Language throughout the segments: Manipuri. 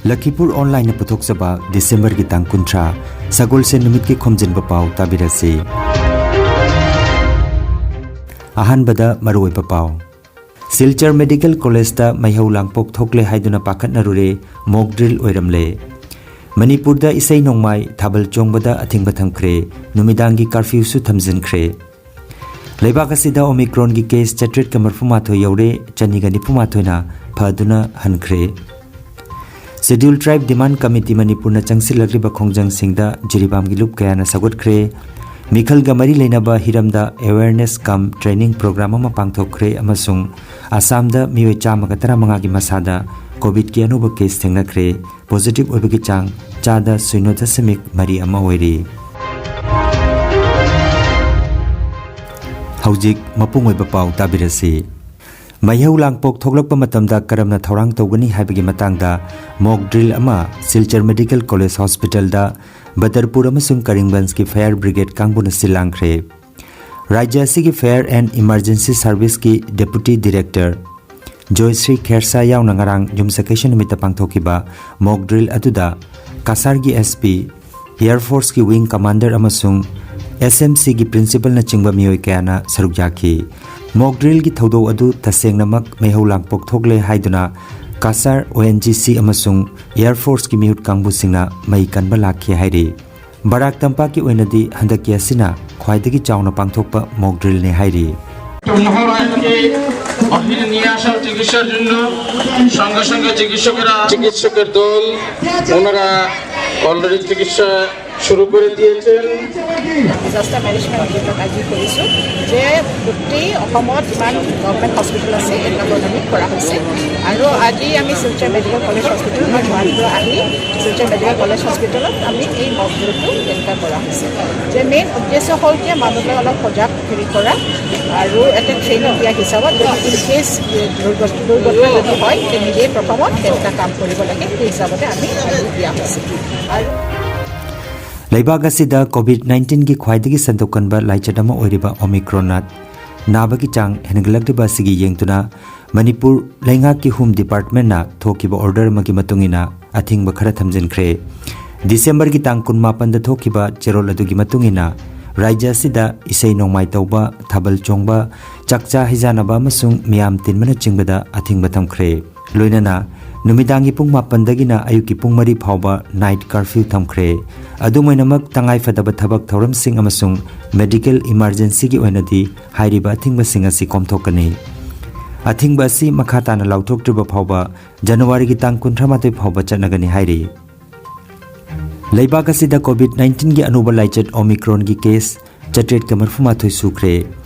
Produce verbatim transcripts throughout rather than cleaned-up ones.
ꯂꯈꯤꯄꯨꯔ ꯑꯣꯟꯂꯥꯏꯟꯅ ꯄꯨꯊꯣꯛꯆꯕ ꯗꯤꯁꯦꯝꯕꯔꯒꯤ ꯇꯥꯡ ꯀꯨꯟꯊ꯭ꯔꯥ, ꯁꯒꯣꯜꯁꯦꯟ ꯅꯨꯃꯤꯠꯀꯤ ꯈꯣꯝꯖꯤꯟꯕ ꯄꯥꯎ ꯇꯥꯕꯤꯔꯁꯤ꯫ ꯑꯍꯥꯟꯕꯗ ꯃꯔꯨꯑꯣꯏꯕ ꯄꯥꯎ꯫ ꯁꯤꯜꯆꯔ ꯃꯦꯗꯤꯀꯦꯜ ꯀꯣꯂꯦꯖꯇ ꯃꯩꯍꯧ ꯂꯥꯡꯄꯣꯛ ꯊꯣꯛꯂꯦ ꯍꯥꯏꯗꯨꯅ ꯄꯥꯈꯠꯅꯔꯨꯔꯦ, ꯃꯣꯛ ꯗ꯭ꯔꯤꯜ ꯑꯣꯏꯔꯝꯂꯦ꯫ ꯃꯅꯤꯄꯨꯔꯗ ꯏꯁꯩ ꯅꯣꯡꯃꯥꯏ ꯊꯥꯕꯜ ꯆꯣꯡꯕꯗ ꯑꯊꯤꯡꯕ ꯊꯝꯈ꯭ꯔꯦ, ꯅꯨꯃꯤꯗꯥꯡꯒꯤ ꯀꯥꯔꯐ꯭ꯌꯨꯁꯨ ꯊꯝꯖꯤꯟꯈ꯭ꯔꯦ꯫ ꯂꯩꯕꯥꯛ ꯑꯁꯤꯗ ꯑꯣꯃꯤꯀ꯭ꯔꯣꯟꯒꯤ ꯀꯦꯁ ꯆꯥꯇ꯭ꯔꯦꯠꯀ ꯃꯔꯤꯐꯨ ꯃꯥꯊꯣꯏ ꯌꯧꯔꯦ, ꯆꯅꯤꯒ ꯅꯤꯐꯨ ꯃꯥꯊꯣꯏꯅ ꯐꯗꯨꯅ ꯍꯟꯈ꯭ꯔꯦ꯫ ꯁꯦꯗ꯭ꯌꯨꯜ ꯇ꯭ꯔꯥꯏꯕ ꯗꯤꯃꯥꯟ ꯀꯃꯤꯇꯤ ꯃꯅꯤꯄꯨꯔꯅ ꯆꯪꯁꯤꯜꯂꯛꯂꯤꯕ ꯈꯣꯡꯖꯪꯁꯤꯡꯗ ꯖꯤꯔꯤꯕꯥꯝꯒꯤ ꯂꯨꯞ ꯀꯌꯥꯅ ꯁꯧꯒꯠꯈ꯭ꯔꯦ꯫ ꯃꯤꯈꯜꯒ ꯃꯔꯤ ꯂꯩꯅꯕ ꯍꯤꯔꯝꯗ ꯑꯦꯋꯦꯔꯅꯦꯁ ꯀꯝ ꯇ꯭ꯔꯦꯅꯤꯡ ꯄ꯭ꯔꯣꯒ꯭ꯔꯥꯝ ꯑꯃ ꯄꯥꯡꯊꯣꯛꯈ꯭ꯔꯦ ꯑꯃꯁꯨꯡ ꯑꯁꯥꯝꯗ ꯃꯤꯑꯣꯏ ꯆꯥꯝꯃꯒ ꯇꯔꯥꯃꯉꯥꯒꯤ ꯃꯁꯥꯗ ꯀꯣꯚꯤꯗꯀꯤ ꯑꯅꯧꯕ ꯀꯦꯁ ꯊꯦꯡꯅꯈ꯭ꯔꯦ꯫ ꯄꯣꯖꯤꯇꯤꯚ ꯑꯣꯏꯕꯒꯤ ꯆꯥꯡ ꯆꯥꯗ ꯁꯤꯅꯣ ꯗꯁꯃꯤꯛ ꯃꯔꯤ ꯑꯃ ꯑꯣꯏꯔꯤ꯫ ꯍꯧꯖꯤꯛ ꯃꯄꯨꯡ ꯑꯣꯏꯕ ꯄꯥꯎ ꯇꯥꯕꯤꯔꯁꯤ꯫ ꯃꯩꯍꯧ ꯂꯥꯡꯄꯣꯛ ꯊꯣꯛꯂꯛꯄ ꯃꯇꯝꯗ ꯀꯔꯝꯅ ꯊꯧꯔꯥꯡ ꯇꯧꯒꯅꯤ ꯍꯥꯏꯕꯒꯤ ꯃꯇꯥꯡꯗ ꯃꯣꯛ ꯗ꯭ꯔꯤꯜ ꯑꯃ ꯁꯤꯜꯆꯔ ꯃꯦꯗꯤꯀꯦꯜ ꯀꯣꯂꯦꯖ ꯍꯣꯁꯄꯤꯇꯥꯜꯗ ꯕꯗꯔꯄꯨꯔ ꯑꯃꯁꯨꯡ ꯀꯔꯤꯝꯒꯟꯖꯀꯤ ꯐꯥꯌꯔ ꯕ꯭ꯔꯤꯒꯦꯗ ꯀꯥꯡꯕꯨꯅ ꯁꯤꯜ ꯂꯥꯡꯈ꯭ꯔꯦ꯫ ꯔꯥꯖ꯭ꯌ ꯑꯁꯤꯒꯤ ꯐꯥꯌꯔ ꯑꯦꯟ ꯏꯃꯔꯖꯦꯟꯁꯤ ꯁꯔꯚꯤꯁꯀꯤ ꯗꯦꯄꯨꯇꯤ ꯗꯤꯔꯦꯛꯇꯔ ꯖꯣꯏꯁ꯭ꯔꯤ ꯈꯦꯔꯁꯥ ꯌꯥꯎꯅ ꯉꯔꯥꯡ ꯌꯨꯝꯁꯀꯩꯁ ꯅꯨꯃꯤꯠꯇ ꯄꯥꯡꯊꯣꯛꯈꯤꯕ ꯃꯣꯛ ꯗ꯭ꯔꯤꯜ ꯑꯗꯨꯗ ꯀꯁꯥꯔꯒꯤ ꯑꯦꯁ ꯄꯤ, ꯑꯦꯌꯔ ꯐꯣꯔꯁꯀꯤ ꯋꯤꯡ ꯀꯃꯥꯟꯗꯔ ꯑꯃꯁꯨꯡ ꯑꯦꯁ ꯑꯦꯝ ꯁꯤꯒꯤ ꯄ꯭ꯔꯤꯟꯁꯤꯄꯜꯅꯆꯤꯡꯕ ꯃꯤꯑꯣꯏ ꯀꯌꯥꯅ ꯁꯔꯨꯛ ꯌꯥꯈꯤ꯫ ꯃꯣꯛ ꯗ꯭ꯔꯤꯜꯒꯤ ꯊꯧꯗꯣꯛ ꯑꯗꯨ ꯇꯁꯦꯡꯅꯃꯛ ꯃꯩꯍꯧ ꯂꯥꯡꯄꯣꯛ ꯊꯣꯛꯂꯦ ꯍꯥꯏꯗꯨꯅ ꯀꯁꯥꯔ ꯑꯣ ꯑꯦꯟ ꯖꯤ ꯁꯤ ꯑꯃꯁꯨꯡ ꯑꯦꯌꯔ ꯐꯣꯔꯁꯀꯤ ꯃꯤꯍꯨꯠ ꯀꯥꯡꯕꯨꯁꯤꯡꯅ ꯃꯩ ꯀꯟꯕ ꯂꯥꯛꯈꯤ ꯍꯥꯏꯔꯤ꯫ ꯕꯔꯥꯛ ꯇꯝꯄꯥꯛꯀꯤ ꯑꯣꯏꯅꯗꯤ ꯍꯟꯗꯛꯀꯤ ꯑꯁꯤꯅ ꯈ꯭ꯋꯥꯏꯗꯒꯤ ꯆꯥꯎꯅ ꯄꯥꯡꯊꯣꯛꯄ ꯃꯣꯛ ꯗ꯭ꯔꯤꯜꯅꯤ ꯍꯥꯏꯔꯤ꯫ অহির নিয়ে আসার চিকিৎসার জন্য সঙ্গে সঙ্গে চিকিৎসকেরা, চিকিৎসকের দল, ওনারা অলরেডি চিকিৎসা শুরু করে দিয়েছেন। ডিজাষ্টাৰ মেনেজমেণ্ট ইউনিটত আজি কৰিছোঁ যে গোটেই অসমত যিমান গভৰ্ণমেণ্ট হস্পিটেল আছে, এইবিলাকত আমি কৰা হৈছে। আৰু আজি আমি শিলচৰ মেডিকেল কলেজ হস্পিটেল, মই গুৱাহাটীৰ পৰা আহি শিলচৰ মেডিকেল কলেজ হস্পিটেলত আমি এই মক ড্ৰিলটো তেনেকুৱা কৰা হৈছে। যে মেইন উদ্দেশ্য হ'ল যে মানুহবিলাক অলপ সজাগ হেৰি কৰা আৰু এটা ট্ৰেইনিং দিয়া হিচাপত যদি ইন কেছ দুৰ্ঘটনা যদি হয়, তে নিজে প্ৰথমত তেনেকুৱা কাম কৰিব লাগে, সেই হিচাপতে আমি আজি দিয়া হৈছে। আৰু ꯂꯩꯕꯥꯛ ꯑꯁꯤꯗ ꯀꯣꯚꯤꯗ ꯅꯥꯏꯟꯇꯤꯟꯒꯤ ꯈ꯭ꯋꯥꯏꯗꯒꯤ ꯁꯟꯗꯣꯛ ꯀꯟꯕ ꯂꯥꯏꯆꯠ ꯑꯃ ꯑꯣꯏꯔꯤꯕ ꯑꯣꯃꯤꯀ꯭ꯔꯣꯟꯅ ꯅꯥꯕꯒꯤ ꯆꯥꯡ ꯍꯦꯟꯒꯠꯂꯛꯂꯤꯕ ꯑꯁꯤꯒꯤ ꯌꯦꯡꯗꯨꯅ ꯃꯅꯤꯄꯨꯔ ꯂꯩꯉꯥꯛꯀꯤ ꯍꯣꯝ ꯗꯤꯄꯥꯔꯠꯃꯦꯟꯅ ꯊꯣꯛꯈꯤꯕ ꯑꯣꯔꯗꯔ ꯑꯃꯒꯤ ꯃꯇꯨꯡ ꯏꯟꯅ ꯑꯊꯤꯡꯕ ꯈꯔ ꯊꯝꯖꯤꯟꯈ꯭ꯔꯦ꯫ ꯗꯤꯁꯦꯝꯕꯔꯒꯤ ꯇꯥꯡ ꯀꯨꯟꯃꯥꯄꯟꯗ ꯊꯣꯛꯈꯤꯕ ꯆꯦꯔꯣꯜ ꯑꯗꯨꯒꯤ ꯃꯇꯨꯡ ꯏꯟꯅ ꯔꯥꯖ꯭ꯌ ꯑꯁꯤꯗ ꯏꯁꯩ ꯅꯣꯡꯃꯥꯏ ꯇꯧꯕ, ꯊꯥꯕꯜ ꯆꯣꯡꯕ, ꯆꯥꯛꯆꯥ ꯍꯩꯖꯥꯟꯅꯕ ꯑꯃꯁꯨꯡ ꯃꯤꯌꯥꯝ ꯇꯤꯟꯕꯅꯆꯤꯡꯕꯗ ꯑꯊꯤꯡꯕ ꯊꯝꯈ꯭ꯔꯦ꯫ ꯂꯣꯏꯅꯅ ꯅꯨꯃꯤꯗꯥꯡꯒꯤ ꯄꯨꯡ ꯃꯥꯄꯟꯗꯒꯤꯅ ꯑꯌꯨꯛꯀꯤ ꯄꯨꯡ ꯃꯔꯤ ꯐꯥꯎꯕ ꯅꯥꯏꯠ ꯀꯔꯐ꯭ꯌꯨ ꯊꯝꯈ꯭ꯔꯦ꯫ ꯑꯗꯨꯝ ꯑꯣꯏꯅꯃꯛ, ꯇꯉꯥꯏꯐꯗꯕ ꯊꯕꯛ ꯊꯧꯔꯝꯁꯤꯡ ꯑꯃꯁꯨꯡ ꯃꯦꯗꯤꯀꯦꯜ ꯏꯃꯥꯔꯖꯦꯟꯁꯤꯒꯤ ꯑꯣꯏꯅꯗꯤ ꯍꯥꯏꯔꯤꯕ ꯑꯊꯤꯡꯕꯁꯤꯡ ꯑꯁꯤ ꯀꯣꯝꯊꯣꯛꯀꯅꯤ꯫ ꯑꯊꯤꯡꯕ ꯑꯁꯤ ꯃꯈꯥ ꯇꯥꯅ ꯂꯥꯎꯊꯣꯛꯇ꯭ꯔꯤꯕ ꯐꯥꯎꯕ ꯖꯅꯋꯥꯔꯤꯒꯤ ꯇꯥꯡ ꯀꯨꯟꯊ꯭ꯔꯥ ꯃꯥꯊꯣꯏ ꯐꯥꯎꯕ ꯆꯠꯅꯒꯅꯤ ꯍꯥꯏꯔꯤ꯫ ꯂꯩꯕꯥꯛ ꯑꯁꯤꯗ ꯀꯣꯚꯤꯗ ꯅꯥꯏꯟꯇꯤꯟꯒꯤ ꯑꯅꯧꯕ ꯂꯥꯏꯆꯠ ꯑꯣꯃꯤꯀ꯭ꯔꯣꯟꯒꯤ ꯀꯦꯁ ꯆꯥꯇ꯭ꯔꯦꯠꯀ ꯃꯔꯤꯐꯨ ꯃꯥꯊꯣꯏ ꯁꯨꯈ꯭ꯔꯦ꯫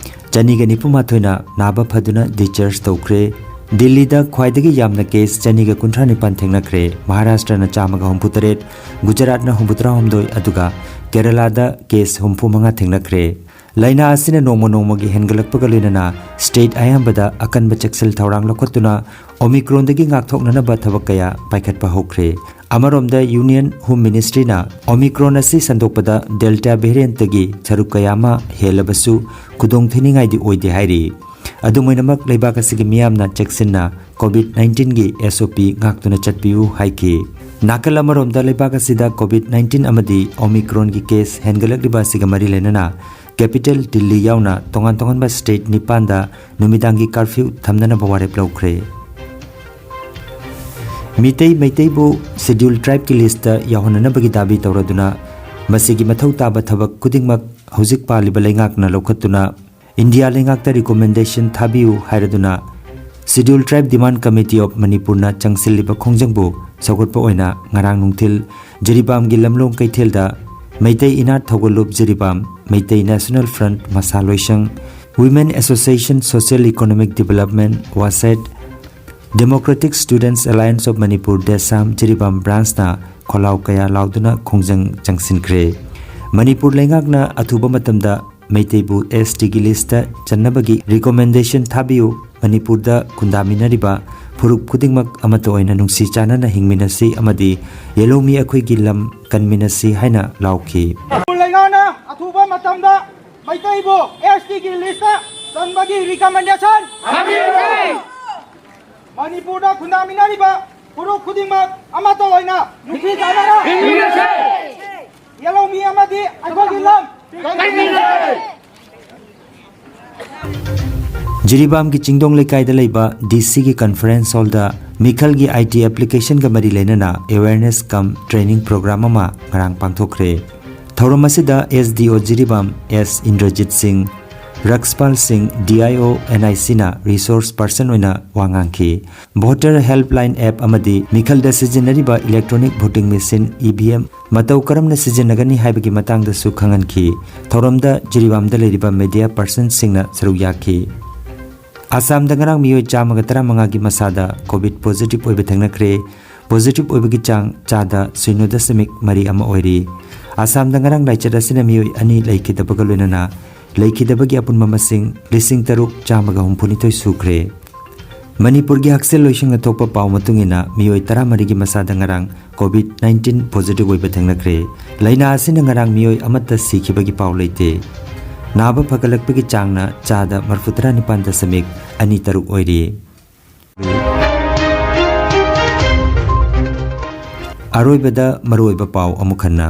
ꯆꯅꯤꯒ ꯅꯤꯐꯨ ꯃꯥꯊꯣꯏꯅ ꯅꯥꯕ ꯐꯗꯨꯅ ꯗꯤꯁꯆꯥꯔꯖ ꯇꯧꯈ꯭ꯔꯦ꯫ ꯗꯤꯜꯂꯤꯗ ꯈ꯭ꯋꯥꯏꯗꯒꯤ ꯌꯥꯝꯅ ꯀꯦꯁ ꯆꯅꯤꯒ ꯀꯨꯟꯊ꯭ꯔꯥ ꯅꯤꯄꯥꯟ ꯊꯦꯡꯅꯈ꯭ꯔꯦ꯫ ꯃꯍꯥꯔꯥꯁꯇ꯭ꯔꯅ ꯆꯥꯝꯃꯒ ꯍꯨꯝꯐꯨ ꯇꯔꯦꯠ, ꯒꯨꯖꯔꯥꯠꯅ ꯍꯨꯝꯐꯨꯇꯔꯥ ꯍꯨꯝꯗꯣꯏ, ꯑꯗꯨꯒ ꯀꯦꯔꯂꯥꯗ ꯀꯦꯁ ꯍꯨꯝꯐꯨ ꯃꯉꯥ ꯊꯦꯡꯅꯈ꯭ꯔꯦ꯫ ꯂꯥꯏꯅꯥ ꯑꯁꯤꯅ ꯅꯣꯡꯃ ꯅꯣꯡꯃꯒꯤ ꯍꯦꯟꯒꯠꯂꯛꯄꯒ ꯂꯣꯏꯅꯅ ꯁ꯭ꯇꯦꯠ ꯑꯌꯥꯝꯕꯗ ꯑꯀꯟꯕ ꯆꯦꯛꯁꯤꯜ ꯊꯧꯔꯥꯡ ꯂꯧꯈꯠꯇꯨꯅ ꯑꯣꯃꯤꯀ꯭ꯔꯣꯟꯗꯒꯤ ꯉꯥꯛꯊꯣꯛꯅꯅꯕ ꯊꯕꯛ ꯀꯌꯥ ꯄꯥꯏꯈꯠꯄ ꯍꯧꯈ꯭ꯔꯦ꯫ ꯑꯃꯔꯣꯝꯗ, ꯌꯨꯅꯤꯌꯟ ꯍꯣꯝ ꯃꯤꯅꯤꯁꯇ꯭ꯔꯤꯅ ꯑꯣꯃꯤꯀ꯭ꯔꯣꯟ ꯑꯁꯤ ꯁꯟꯗꯣꯛꯄꯗ ꯗꯦꯜꯇꯥ ꯚꯦꯔꯤꯌꯟꯠꯇꯒꯤ ꯁꯔꯨꯛ ꯀꯌꯥ ꯑꯃ ꯍꯦꯜꯂꯕꯁꯨ ꯈꯨꯗꯣꯡꯊꯤꯅꯤꯡꯉꯥꯏꯗꯤ ꯑꯣꯏꯗꯦ ꯍꯥꯏꯔꯤ꯫ ꯑꯗꯨꯝ ꯑꯣꯏꯅꯃꯛ, ꯂꯩꯕꯥꯛ ꯑꯁꯤꯒꯤ ꯃꯤꯌꯥꯝꯅ ꯆꯦꯛꯁꯤꯟꯅ ꯀꯣꯚꯤꯗ ꯅꯥꯏꯟꯇꯤꯟꯒꯤ ꯑꯦꯁ ꯑꯣ ꯄꯤ ꯉꯥꯛꯇꯨꯅ ꯆꯠꯄꯤꯌꯨ ꯍꯥꯏꯈꯤ꯫ ꯅꯥꯀꯜ ꯑꯃꯔꯣꯝꯗ, ꯂꯩꯕꯥꯛ ꯑꯁꯤꯗ ꯀꯣꯚꯤꯗ ꯅꯥꯏꯟꯇꯤꯟ ꯑꯃꯗꯤ ꯑꯣꯃꯤꯀ꯭ꯔꯣꯟꯒꯤ ꯀꯦꯁ ꯍꯦꯟꯒꯠꯂꯛꯂꯤꯕ ꯑꯁꯤꯒ ꯃꯔꯤ ꯂꯩꯅꯅ ꯀꯦꯄꯤꯇꯦꯜ ꯗꯤꯜꯂꯤ ꯌꯥꯎꯅ ꯇꯣꯉꯥꯟ ꯇꯣꯉꯥꯟꯕ ꯁ꯭ꯇꯦꯠ ꯅꯤꯄꯥꯟꯗ ꯅꯨꯃꯤꯗꯥꯡꯒꯤ ꯀꯔꯐ꯭ꯌꯨ ꯊꯝꯅꯅꯕ ꯋꯥꯔꯦꯞ ꯂꯧꯈ꯭ꯔꯦ꯫ ꯃꯤꯇꯩ ꯃꯩꯇꯩꯕꯨ ꯁꯦꯗ꯭ꯌꯨꯜ ꯇ꯭ꯔꯥꯏꯕꯀꯤ ꯂꯤꯁꯇ ꯌꯥꯎꯍꯟꯅꯅꯕꯒꯤ ꯗꯥꯕꯤ ꯇꯧꯔꯗꯨꯅ ꯃꯁꯤꯒꯤ ꯃꯊꯧ ꯇꯥꯕ ꯊꯕꯛ ꯈꯨꯗꯤꯡꯃꯛ ꯍꯧꯖꯤꯛ ꯄꯥꯜꯂꯤꯕ ꯂꯩꯉꯥꯛꯅ ꯂꯧꯈꯠꯇꯨꯅ ꯏꯟꯗꯤꯌꯥ ꯂꯩꯉꯥꯛꯇ ꯔꯤꯀꯣꯃꯦꯟꯗꯦꯁꯟ ꯊꯥꯕꯤꯌꯨ ꯍꯥꯏꯔꯗꯨꯅ schedule tribe demand committee of ꯃꯅꯤꯄꯨꯔꯅ ꯆꯪꯁꯤꯜꯂꯤꯕ ꯈꯣꯡꯖꯪꯕꯨ ꯁꯧꯒꯠꯄ ꯑꯣꯏꯅ ꯉꯔꯥꯡ ꯅꯨꯡꯊꯤꯜ ꯖꯤꯔꯤꯕꯥꯝꯒꯤ ꯂꯝꯂꯣꯡ ꯀꯩꯊꯦꯜꯗ ꯃꯩꯇꯩ ꯏꯅꯥꯠ ꯊꯧꯒꯜꯂꯨꯞ ꯖꯤꯔꯤꯕꯥꯝ, ꯃꯩꯇꯩ ꯅꯦꯁꯅꯦꯜ ꯐ꯭ꯔꯟꯠ ꯃꯁꯥ ꯂꯣꯏꯁꯪ, women association social economic development, ꯋꯥꯁꯦꯠ, democratic students alliance of Manipur, ꯗꯦꯁꯥꯝ, ꯖꯤꯔꯤꯕꯥꯝ ꯕ꯭ꯔꯥꯟꯆꯅ ꯈꯣꯜꯂꯥꯎ ꯀꯌꯥ ꯂꯥꯎꯗꯨꯅ ꯈꯣꯡꯖꯪ ꯆꯪꯁꯤꯟꯈ꯭ꯔꯦ꯫ ꯃꯅꯤꯄꯨꯔ ꯂꯩꯉꯥꯛꯅ ꯑꯊꯨꯕ ꯃꯇꯝꯗ ꯃꯩꯇꯩꯕꯨ ꯑꯦꯁ ꯇꯤꯒꯤ ꯂꯤꯁꯇ ꯆꯟꯅꯕꯒꯤ ꯔꯤꯀꯣꯃꯦꯟꯗꯦꯁꯟ ꯊꯥꯕꯤꯌꯨ꯫ ꯃꯅꯤꯄꯨꯔꯗ ꯈꯨꯟꯗꯥꯃꯤꯟꯅꯔꯤꯕ ꯐꯨꯔꯨꯞ ꯈꯨꯗꯤꯡꯃꯛ ꯑꯃꯠꯇ ꯑꯣꯏꯅ ꯅꯨꯡꯁꯤ ꯆꯥꯟꯅꯅ ꯍꯤꯡꯃꯤꯟꯅꯁꯤ ꯑꯃꯗꯤ ꯌꯦꯜꯍꯧꯃꯤ ꯑꯩꯈꯣꯏꯒꯤ ꯂꯝ ꯀꯟꯃꯤꯟꯅꯁꯤ ꯍꯥꯏꯅ ꯂꯥꯎꯈꯤ꯫ ꯃꯅꯤꯄꯨꯔ ꯂꯩꯉꯥꯛꯅ ꯑꯊꯨꯕ ꯃꯇꯝꯗ ꯃꯩꯇꯩꯕꯨ ꯑꯦꯁ ꯇꯤꯒꯤ ꯂꯤꯁꯇ ꯆꯟꯕꯒꯤ ꯔꯤꯀꯃꯦꯟꯗꯦꯁꯟ ꯃꯅꯤꯄꯨꯔꯗ ꯈꯨꯟꯗꯥꯃꯤꯟꯅꯔꯤꯕ ꯐꯨꯔꯨꯞ ꯈꯨꯗꯤꯡꯃꯛ ꯑꯃꯠꯇ ꯑꯣꯏꯅ ꯅꯨꯡꯁꯤ ꯆꯥꯟꯅꯅ ꯌꯦꯜꯍꯧꯃꯤ ꯑꯃꯗꯤ ꯑꯩꯈꯣꯏꯒꯤ ꯂꯝ ꯖꯤꯔꯤꯕꯥꯝꯒꯤ ꯆꯤꯡꯗꯣꯡ ꯂꯩꯀꯥꯏꯗ ꯂꯩꯕ ꯗꯤ ꯁꯤꯒꯤ ꯀꯟꯐꯔꯦꯟꯁ ꯍꯣꯜꯗ ꯃꯤꯈꯜꯒꯤ ꯑꯥꯏ ꯇꯤ ꯑꯦꯄ꯭ꯂꯤꯀꯦꯁꯟꯒ ꯃꯔꯤ ꯂꯩꯅꯅ ꯑꯦꯋꯦꯔꯅꯦꯁ ꯀꯝ ꯇ꯭ꯔꯦꯅꯤꯡ ꯄ꯭ꯔꯣꯒ꯭ꯔꯥꯝ ꯑꯃ ꯉꯔꯥꯡ ꯄꯥꯡꯊꯣꯛꯈ꯭ꯔꯦ꯫ ꯊꯧꯔꯝ ꯑꯁꯤꯗ ꯑꯦꯁ ꯗꯤ ꯑꯣ ꯖꯤꯔꯤꯕꯥꯝ ꯑꯦꯁ ꯏꯟꯗ꯭ꯔꯖꯤꯠ ꯁꯤꯡ, ꯔꯛꯁꯄꯥꯜ ꯁꯤꯡ, ꯗꯤ ꯑꯥꯏ ꯑꯣ ꯑꯦꯟ ꯑꯥꯏ ꯁꯤꯅ ꯔꯤꯁꯣꯔꯁ ꯄꯔꯁꯟ ꯑꯣꯏꯅ ꯋꯥ ꯉꯥꯡꯈꯤ꯫ ꯚꯣꯇꯔ ꯍꯦꯜꯞꯂꯥꯏꯟ ꯑꯦꯞ ꯑꯃꯗꯤ ꯃꯤꯈꯜꯗ ꯁꯤꯖꯤꯟꯅꯔꯤꯕ electronic voting machine, E V M, ꯃꯇꯧ ꯀꯔꯝꯅ ꯁꯤꯖꯤꯟꯅꯒꯅꯤ ꯍꯥꯏꯕꯒꯤ ꯃꯇꯥꯡꯗꯁꯨ ꯈꯪꯍꯟꯈꯤ꯫ ꯊꯧꯔꯝꯗ ꯖꯤꯔꯤꯕꯥꯝꯗ ꯂꯩꯔꯤꯕ ꯃꯦꯗꯤꯌꯥ ꯄꯔꯁꯟꯁꯤꯡꯅ ꯁꯔꯨꯛ ꯌꯥꯈꯤ꯫ ꯑꯁꯥꯝꯗ ꯉꯔꯥꯡ ꯃꯤꯑꯣꯏ ꯆꯥꯝꯃꯒ ꯇꯔꯥꯃꯉꯥꯒꯤ ꯃꯁꯥꯗ ꯀꯣꯚꯤꯗ ꯄꯣꯖꯤꯇꯤꯚ ꯑꯣꯏꯕ ꯊꯦꯡꯅꯈ꯭ꯔꯦ꯫ ꯄꯣꯖꯤꯇꯤꯚ ꯑꯣꯏꯕꯒꯤ ꯆꯥꯡ ꯆꯥꯗ ꯁꯤꯅꯣ ꯗꯁꯃꯤꯛ ꯃꯔꯤ ꯑꯃ ꯑꯣꯏꯔꯤ꯫ ꯑꯁꯥꯝꯗ ꯉꯔꯥꯡ ꯂꯥꯏꯆꯠ ꯑꯁꯤꯅ ꯃꯤꯑꯣꯏ ꯑꯅꯤ ꯂꯩꯈꯤꯗꯕꯒ ꯂꯣꯏꯅꯅ ꯂꯩꯈꯤꯗꯕꯒꯤ ꯑꯄꯨꯟꯕ ꯃꯁꯤꯡ ꯂꯤꯁꯤꯡ ꯇꯔꯨꯛ ꯆꯥꯝꯃꯒ ꯍꯨꯝꯐꯨꯅꯤꯊꯣꯏ ꯁꯨꯈ꯭ꯔꯦ꯫ ꯃꯅꯤꯄꯨꯔꯒꯤ ꯍꯛꯁꯦꯜ ꯂꯣꯏꯁꯪꯅ ꯊꯣꯛꯄ ꯄꯥꯎ ꯃꯇꯨꯡ ꯏꯟꯅ ꯃꯤꯑꯣꯏ ꯇꯔꯥꯃꯔꯤꯒꯤ ꯃꯁꯥꯗ ꯉꯔꯥꯡ ꯀꯣꯚꯤꯗ ꯅꯥꯏꯟꯇꯤꯟ ꯄꯣꯖꯤꯇꯤꯚ ꯑꯣꯏꯕ ꯊꯦꯡꯅꯈ꯭ꯔꯦ꯫ ꯂꯥꯏꯅꯥ ꯑꯁꯤꯅ ꯉꯔꯥꯡ ꯃꯤꯑꯣꯏ ꯑꯃꯠꯇ ꯁꯤꯈꯤꯕꯒꯤ ꯄꯥꯎ ꯂꯩꯇꯦ꯫ ꯅꯥꯕ ꯐꯒꯠꯂꯛꯄꯒꯤ ꯆꯥꯡꯅ ꯆꯥꯗ ꯃꯔꯐꯨꯇꯔꯥ ꯅꯤꯄꯥꯟ ꯗꯁꯃꯤꯛ ꯑꯅꯤ ꯇꯔꯨꯛ ꯑꯣꯏꯔꯤ꯫ ꯑꯔꯣꯏꯕꯗ ꯃꯔꯨꯑꯣꯏꯕ ꯄꯥꯎ ꯑꯃꯨꯛ ꯍꯟꯅ꯫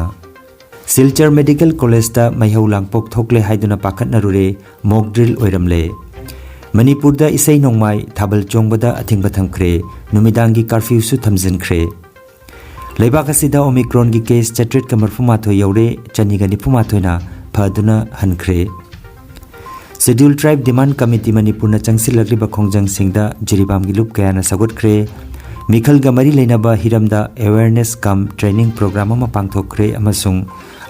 ꯁꯤꯜꯆꯔ ꯃꯦꯗꯤꯀꯦꯜ ꯀꯣꯂꯦꯖꯇ ꯃꯩꯍꯧ ꯂꯥꯡꯄꯣꯛ ꯊꯣꯛꯂꯦ ꯍꯥꯏꯗꯨꯅ ꯄꯥꯈꯠꯅꯔꯨꯔꯦ, ꯃꯣꯛ ꯗ꯭ꯔꯤꯜ ꯑꯣꯏꯔꯝꯂꯦ꯫ ꯃꯅꯤꯄꯨꯔꯗ ꯏꯁꯩ ꯅꯣꯡꯃꯥꯏ ꯊꯥꯕꯜ ꯆꯣꯡꯕꯗ ꯑꯊꯤꯡꯕ ꯊꯝꯈ꯭ꯔꯦ, ꯅꯨꯃꯤꯗꯥꯡꯒꯤ ꯀꯥꯔꯐ꯭ꯌꯨꯁꯨ ꯊꯝꯖꯤꯟꯈ꯭ꯔꯦ꯫ ꯂꯩꯕꯥꯛ ꯑꯁꯤꯗ ꯑꯣꯃꯤꯀ꯭ꯔꯣꯟꯒꯤ ꯀꯦꯁ ꯆꯥꯇ꯭ꯔꯦꯠꯀ ꯃꯔꯐꯨ ꯃꯥꯊꯣꯏ ꯌꯧꯔꯦ, ꯆꯅꯤꯒ ꯅꯤꯐꯨ ꯃꯥꯊꯣꯏꯅ ꯐꯗꯨꯅ ꯍꯟꯈ꯭ꯔꯦ꯫ ꯁꯦꯗ꯭ꯌꯨꯜ ꯇ꯭ꯔꯥꯏꯕ ꯗꯤꯃꯥꯟ ꯀꯃꯤꯇꯤ ꯃꯅꯤꯄꯨꯔꯅ ꯆꯪꯁꯤꯜꯂꯛꯂꯤꯕ ꯈꯣꯡꯖꯪꯁꯤꯡꯗ ꯖꯤꯔꯤꯕꯥꯝꯒꯤ ꯂꯨꯞ ꯀꯌꯥꯅ ꯁꯧꯒꯠꯈ꯭ꯔꯦ꯫ ꯃꯤꯈꯜꯒ ꯃꯔꯤ ꯂꯩꯅꯕ ꯍꯤꯔꯝꯗ ꯑꯦꯋꯦꯔꯅꯦꯁ ꯀꯝ ꯇ꯭ꯔꯦꯅꯤꯡ ꯄ꯭ꯔꯣꯒ꯭ꯔꯥꯝ ꯑꯃ ꯄꯥꯡꯊꯣꯛꯈ꯭ꯔꯦ ꯑꯃꯁꯨꯡ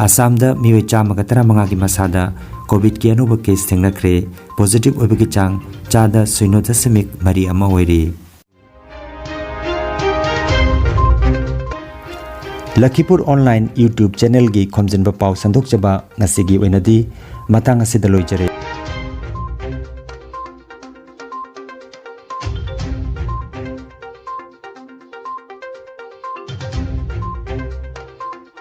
ꯑꯁꯥꯝꯗ ꯃꯤꯑꯣꯏ ꯆꯥꯝꯃꯒ ꯇꯔꯥꯃꯉꯥꯒꯤ ꯃꯁꯥꯗ ꯀꯣꯚꯤꯗꯀꯤ ꯑꯅꯧꯕ ꯀꯦꯁ ꯊꯦꯡꯅꯈ꯭ꯔꯦ꯫ ꯄꯣꯖꯤꯇꯤꯚ ꯑꯣꯏꯕꯒꯤ ꯆꯥꯡ ꯆꯥꯗ ꯁꯤꯅꯣ ꯗꯁꯃꯤꯛ ꯃꯔꯤ ꯑꯃ ꯑꯣꯏꯔꯤ꯫ ꯂꯈꯤꯄꯨꯔ ꯑꯣꯟꯂꯥꯏꯟ YouTube ꯆꯦꯅꯦꯜꯒꯤ ꯈꯣꯝꯖꯤꯟꯕ ꯄꯥꯎ ꯁꯟꯗꯣꯛꯆꯕ ꯉꯁꯤꯒꯤ ꯑꯣꯏꯅꯗꯤ ꯃꯇꯥꯡ ꯑꯁꯤꯗ ꯂꯣꯏꯖꯔꯦ꯫